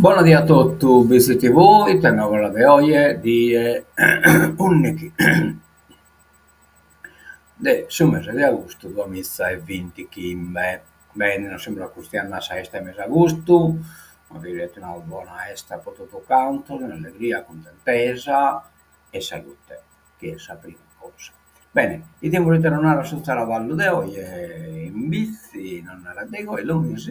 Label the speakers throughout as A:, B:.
A: Bona die a totu, Bitzi TV, ite novas de oje, die ùndighi de su mese de agustu duamiza e bintichimbe. Bene, nos semus acurtziende a sa 'esta 'e mesagustu, ma siat una bona 'esta pro totu cantos, in allegria, cuntentesa e salute, chi est sa prima cosa. Bene, 'idimus ite nos narat su tzaravallu de oje, in Bitzi nos narat de goi, lunis,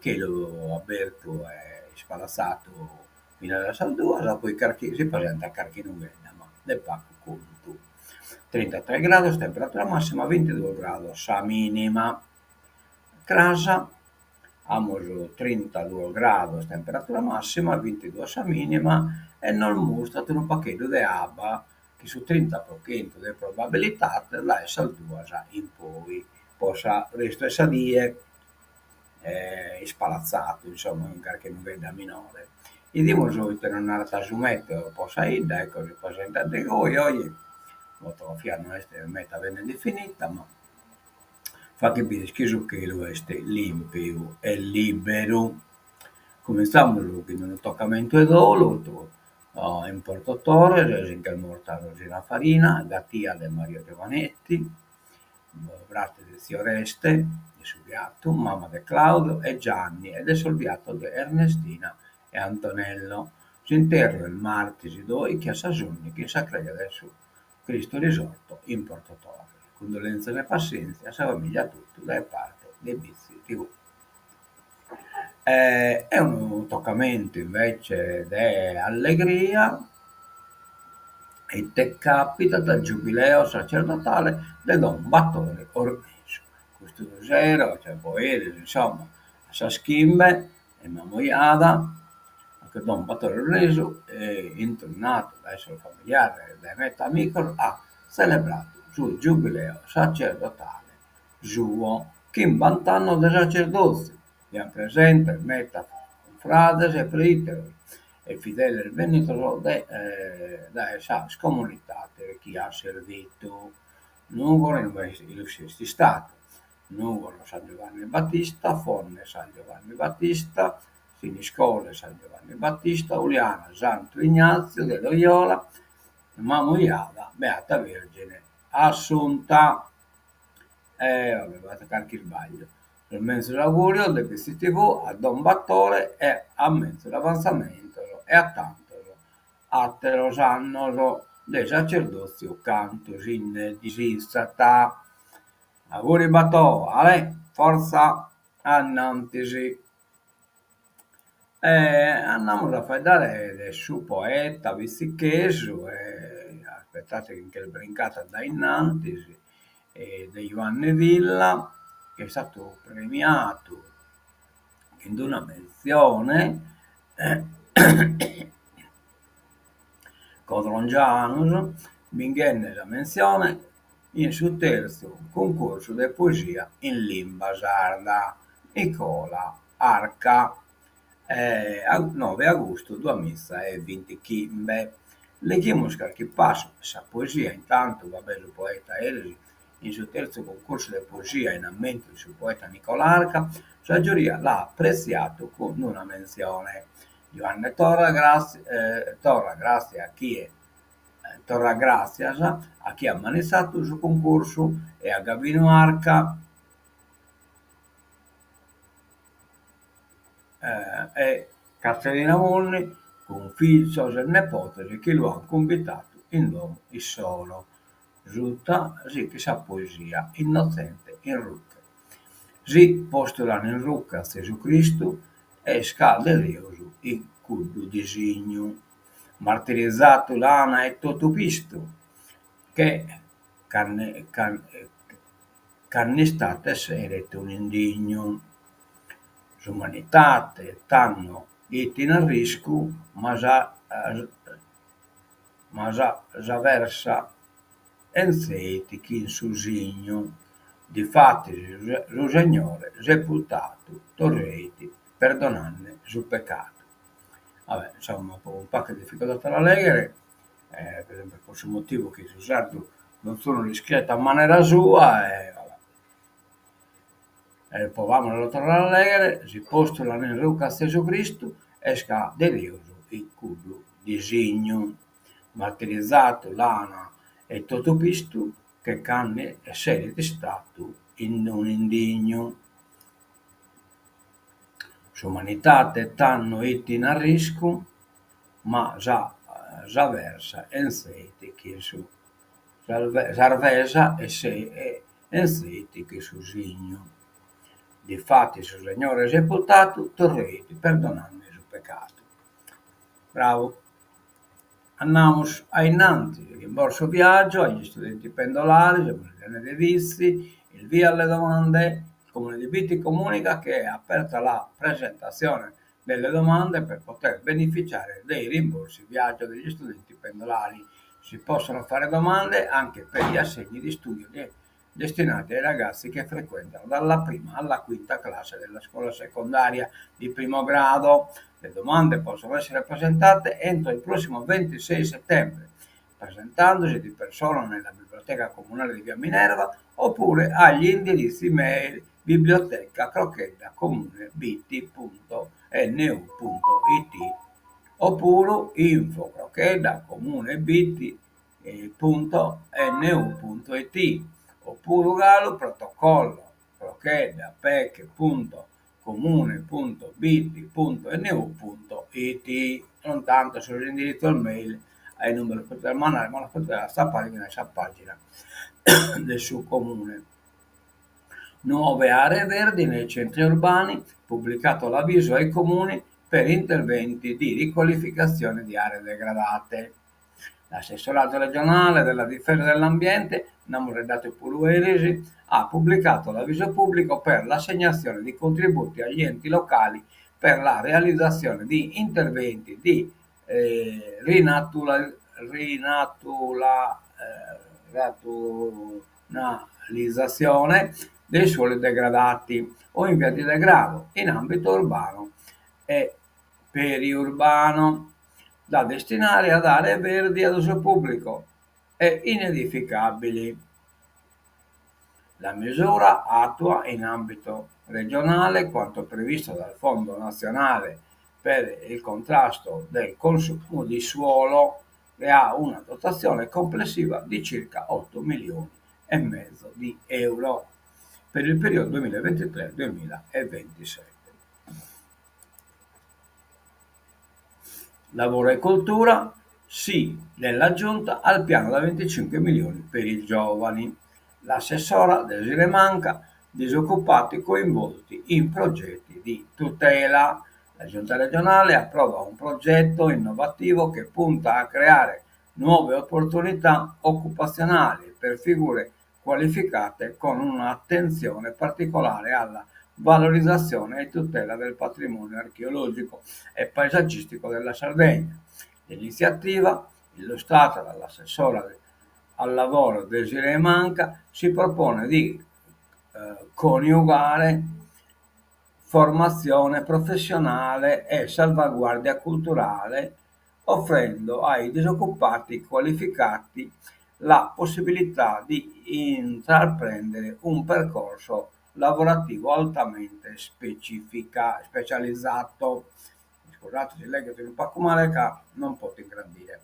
A: chelu abertu e ispalatzadu finas a sas duas, poi carchi si presentat carchi nughedda, ma de pagu contu. Trintatres grados temperatura massima, bintiduos grados sa minima. Cras amus trintaduos grados temperatura massima, bintiduos sa minima e nos mustrat unu pagheddu de abba chin su trinta pro chentu de probabilidade dae sas duas in poi, po sa restu 'e sa die ispalatzadu, insomma, cun carchi nughedda minore. 'Idimus ite nos narat su meteo po sa 'idda, ecco si presentat de goi oje, fotografia no est meta bene definita, ma faghet bider chi su chelu est limpiu e liberu. Cumintzamus chin unu tocamentu 'e dolu, In Porto Torres si nch'est morta Rosina Farina, gatia de Mario Giovanetti, frate de tziu Oreste, de su biatu, mama de Claudio e Gianni e de sos biatos de Ernestina e Antonello. S'interru est martis doichi a sas ùndichi in sa creja de su Cristo Risorto in Porto Torres. Cundolèntzias e passèntzia a sa famìllia totu dae parte de Bitzi TV. E unu tocamentu invece de allegria, ite capitat, giubileo sacerdotale de don Batore Ornesu. Custu sero, cioè po eris insomma, a sas chimbe in Mamoiada, don Batore Ornesu, intunnadu dae sos familiares e dae meta amigos, at tzelebradu su giubileo sacerdotale suo, chimbant'annos de sacerdòtziu, fiant presentes meta frades e preìteros e fideles bènnidos de dae sas comunidades chi at servidu. Nùgoro in ue est istadu, Nùgoro San Giovanni Battista, Fonne San Giovanni Battista, Siniscola San Giovanni Battista, Uliana Santu Ignàtziu de Loyola, Mamoiada Beata Vìrgine Assunta. E va bè, b'at carchi isbagliu. Sos menzus augurios de Bitzi TV a Don Batore e a menzus avantzamentos e a tantos àteros annos de sacerdòtziu cantu si nde disizat. Auguri Batò, alè, fortza innantis. E andamus a faeddare de su poeta bitzichesu e aspettate chi nch'est brincata dae innantis de Juanne Villa chi est istadu premiadu chin d'una mentzione Codrongianos binghende sa mentzione in su tertzu cuncursu de poesia in limba sarda Nicola Arca, noe agustu duamiza e bintichimbe. Leghimus carchi passu de sa poesia, intantu va bè su poeta eris in su tertzu cuncursu de poesia in ammentu de su poeta Nicola Arca, sa giuria l'at apretziadu cun una mentzione. Juanne torrat torrat gràtzias a chie torrat gràtzias a chie at ammanitzadu su cuncursu e a Gavinu Arca e Caterina Monni cun fizos e nepotes chi lu an cumbitadu in domo issoro. Suta sighit sa poesia Innotzente in ruche. Si postu l'an in ruche a Zesu Cristu est ca de Deus 'it cuddu disignu. Martirizadu l'ana e totu pistu che cand'istat esseret un'indignu. S'umanidade tando 'it in arriscu, ma sa ma sa s'aversa 'enzeit chin su signu. Difatis su Segnore sepultadu torreit perdonande su pecadu. Va bè, insomma, apo unu pagu de dificultade a la lèghere, per esempio pro su motivu chi su sardu donzunu l'iscriet a manera sua e va bè. E provamus a lu torrare a lèghere, si postu l'an in ruche a Zesu Cristu est ca de Deus fit cuddu disignu. Martirizadu l'an e totu pistu che cando esseret istadu un'indignu. S'umanidade tando 'it in arriscu, ma sa sarvesa 'enzeit chin su sarvesa 'enzeit chin su signu. Difatis su Segnore sepultadu torreit perdonende su pecadu. Bravu. Andamus a innantis, rimborso viaggio agli studenti pendolari, semus de Vitzi, il via alle domande, il Comune di Bitti comunica che è aperta la presentazione delle domande per poter beneficiare dei rimborsi viaggio degli studenti pendolari. Si possono fare domande anche per gli assegni di studio destinati ai ragazzi che frequentano dalla prima alla quinta classe della scuola secondaria di primo grado. Le domande possono essere presentate entro il prossimo 26 settembre, presentandosi di persona nella biblioteca comunale di Via Minerva oppure agli indirizzi mail biblioteca crocchedda comune bitti.nu.it oppure info crocchedda comune bitti punto nu punto it oppuru galu protocollo crocchedda pec punto comune punto bitti punto nu punto it. Sunt tantos sos indiritzos mail a inue los podides mandare, ma los podides atzapare finas in sa pàgina de su Comune. Nuove aree verdi nei centri urbani, pubblicato l'avviso ai comuni per interventi di riqualificazione di aree degradate. L'assessorato regionale della difesa dell'ambiente, nd'amus faeddadu puru eris, at publicato l'avviso pubblico per l'assegnazione di contributi agli enti locali per la realizzazione di interventi di rinaturalizzazione dei suoli degradati o in via di degrado in ambito urbano e periurbano, da destinare ad aree verdi ad uso pubblico e inedificabili. La misura attua in ambito regionale quanto previsto dal Fondo nazionale per il contrasto del consumo di suolo, che ha una dotazione complessiva di circa 8 milioni e mezzo di euro per il periodo 2023-2027. Lavoro e cultura, sì della Giunta al piano da 25 milioni per i giovani. L'assessora Desirée Manca, disoccupati coinvolti in progetti di tutela. La Giunta regionale approva un progetto innovativo che punta a creare nuove opportunità occupazionali per figure qualificate con un'attenzione particolare alla valorizzazione e tutela del patrimonio archeologico e paesaggistico della Sardegna. L'iniziativa, illustrata dall'assessora al lavoro Desirée Manca, si propone di coniugare formazione professionale e salvaguardia culturale, offrendo ai disoccupati qualificati la possibilità di intraprendere un percorso lavorativo altamente specifica, specializzato. Scusate si leghet unu pagu male ca non poto ingrandire.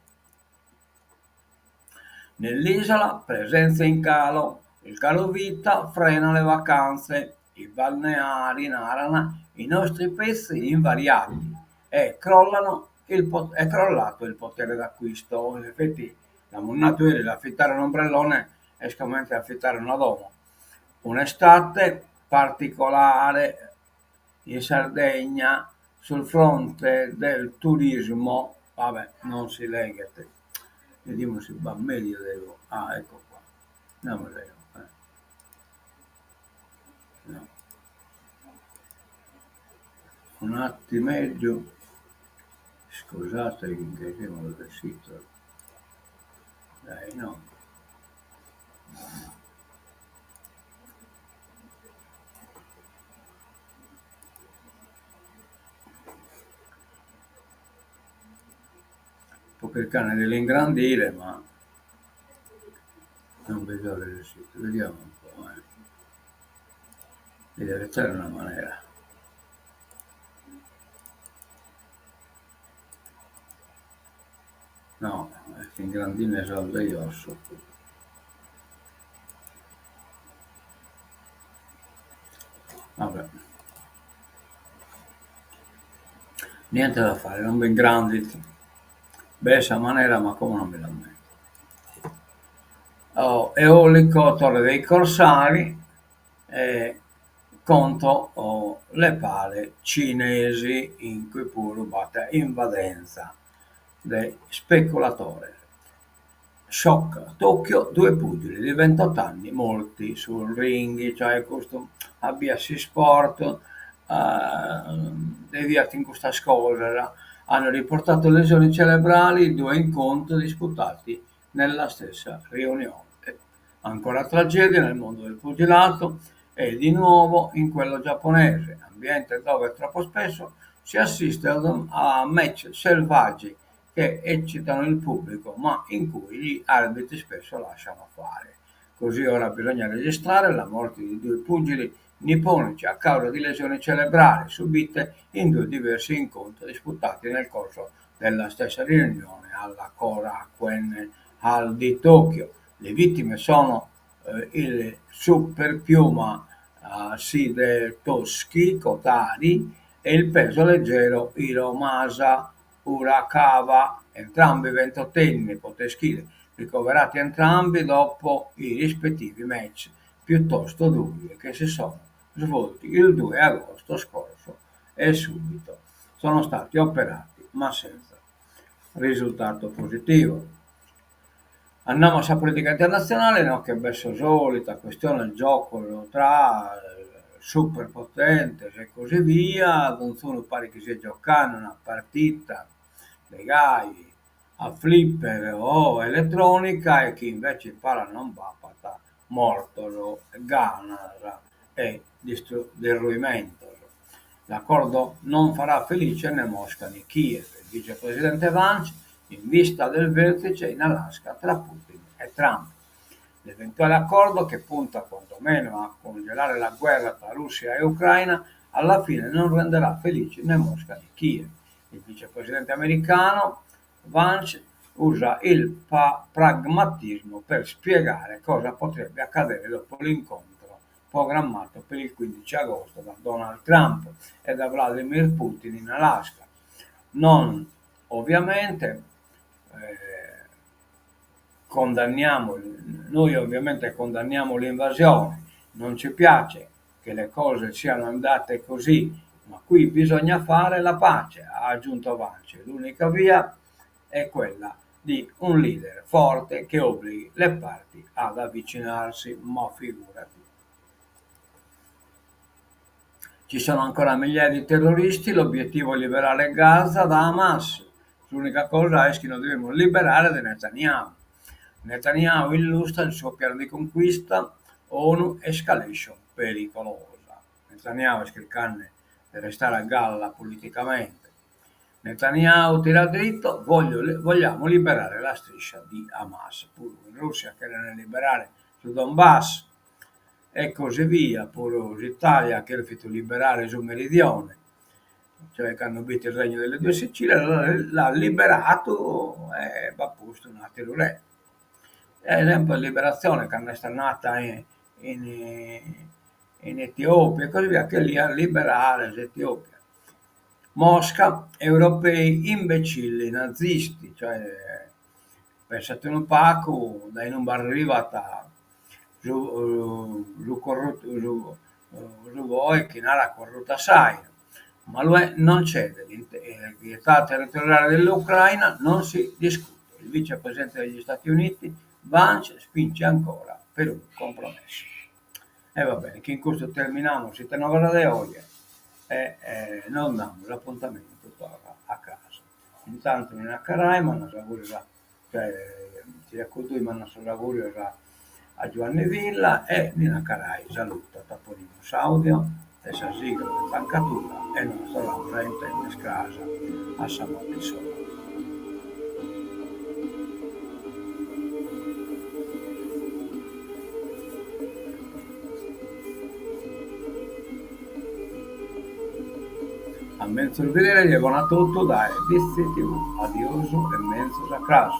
A: Nell'isola presenze in calo, il calo vita frena le vacanze, i balneari naran i nostri prezzi invariati e crollano il è crollato il potere d'acquisto. In effetti, l'amus nadu eris, afitare un'ombrellone est comente afitare una domo. Un'estate particolare in Sardegna sul fronte del turismo, va bè, non si leghet, bidimus si b'at mèdiu de ah ecco qua, andamus deo eh. No. Un'attimeddu, scusate chi nche semus bessidos dae inoghe. Apo chircande de l'ingrandire ma non bi so resessidu, vediamo un po' eh. Bi devet esser una manera. No, est ingrandinde sos de josso. Vabbè. Niente da fare, non b'ingrandit. B'est sa manera ma como non mi l'ammento. Oh, Eolico, Torre dei Corsari e contro le pale cinesi in cui puru b'at invadenza de speculatores. Shock a Tokyo, due pugili di 28 anni morti sul ring, cioè custu a bias s'isport deviat in custas cosas, hanno riportato lesioni cerebrali due incontri disputati nella stessa riunione. Ancora tragedia nel mondo del pugilato e di nuovo in quello giapponese, ambiente dove troppo spesso si assiste a match selvaggi che eccitano il pubblico, ma in cui gli arbitri spesso lasciano fare. Così ora bisogna registrare la morte di due pugili nipponici a causa di lesioni cerebrali subite in due diversi incontri disputati nel corso della stessa riunione alla Korakuen Hall di Tokyo. Le vittime sono il superpiuma Hidetoshi Kotari e il peso leggero Hiromasa Urakawa, entrambi ventottenni, potete scrivere, ricoverati entrambi dopo i rispettivi match piuttosto duri che si sono svolti il 2 agosto scorso e subito sono stati operati, ma senza risultato positivo. Andamus a sa politica internatzionale, no che b'est sa solita questione gioco tra superpotentes e così via, donzunu paret chi siat giocande una partita de gai a flipper o eletronica e chi invece in palas non b'apat mortos, ganas e derruimentos. L'accordo non farà felice né Mosca né Kiev. Il vicepresidente Vance in vista del vertice in Alaska tra Putin e Trump. L'eventuale accordo, che punta quantomeno a congelare la guerra tra Russia e Ucraina, alla fine non renderà felici né Mosca né Kiev. Il vicepresidente americano Vance usa il pragmatismo per spiegare cosa potrebbe accadere dopo l'incontro programmato per il 15 agosto da Donald Trump e da Vladimir Putin in Alaska. Non ovviamente eh, condanniamo, noi ovviamente condanniamo l'invasione, non ci piace che le cose siano andate così, ma qui bisogna fare la pace, ha aggiunto Vance. L'unica via è quella di un leader forte che obblighi le parti ad avvicinarsi, ma figurati. Ci sono ancora migliaia di terroristi, l'obiettivo è liberare Gaza da Hamas. L'unica cosa è che nos devimus liberare de Netanyahu. Netanyahu illustra il suo piano di conquista, ONU escalation pericolosa. Netanyahu est chircande de restare a galla politicamente. Netanyahu tira dritto, voglio, vogliamo liberare la striscia di Hamas. Puru in Russia cheren liberare su Donbass e così via, puru s'Italia at cherfidu liberare su Meridione, cioè cando b'it il Regno delle Due Sicilie l'at liberadu e b'at postu un'atteru re. Sempre liberatzione cando est andada in in Etiopia e così via, cheriat liberare s'Etiopia. Mosca, europei imbecilli nazisti, cioè pensate unu pagu dae inumbe arrivat su su corruttu su su boe chi narat corruttu a s'ainu, ma l'UE non cede, l'integrità territoriale dell'Ucraina non si discute. Il vicepresidente degli Stati Uniti Vance spinge ancora per un compromesso. E va bene, chin custu terminamus Ite Novas de oje e nos damus apuntamentu torra a cras. Intantu Nina Carai mandat sos augurios a cioè Tziriacu Tui mandat sos augurios a a Giuanni Villa e Nina Carai salutat, ponimus s'audio de sa sigla de Tancadura e nos torramus a intender cras a sa matessi ora. A menzus bidere e bona a totu dae Bitzi TV. Adiosu e menzus a cras.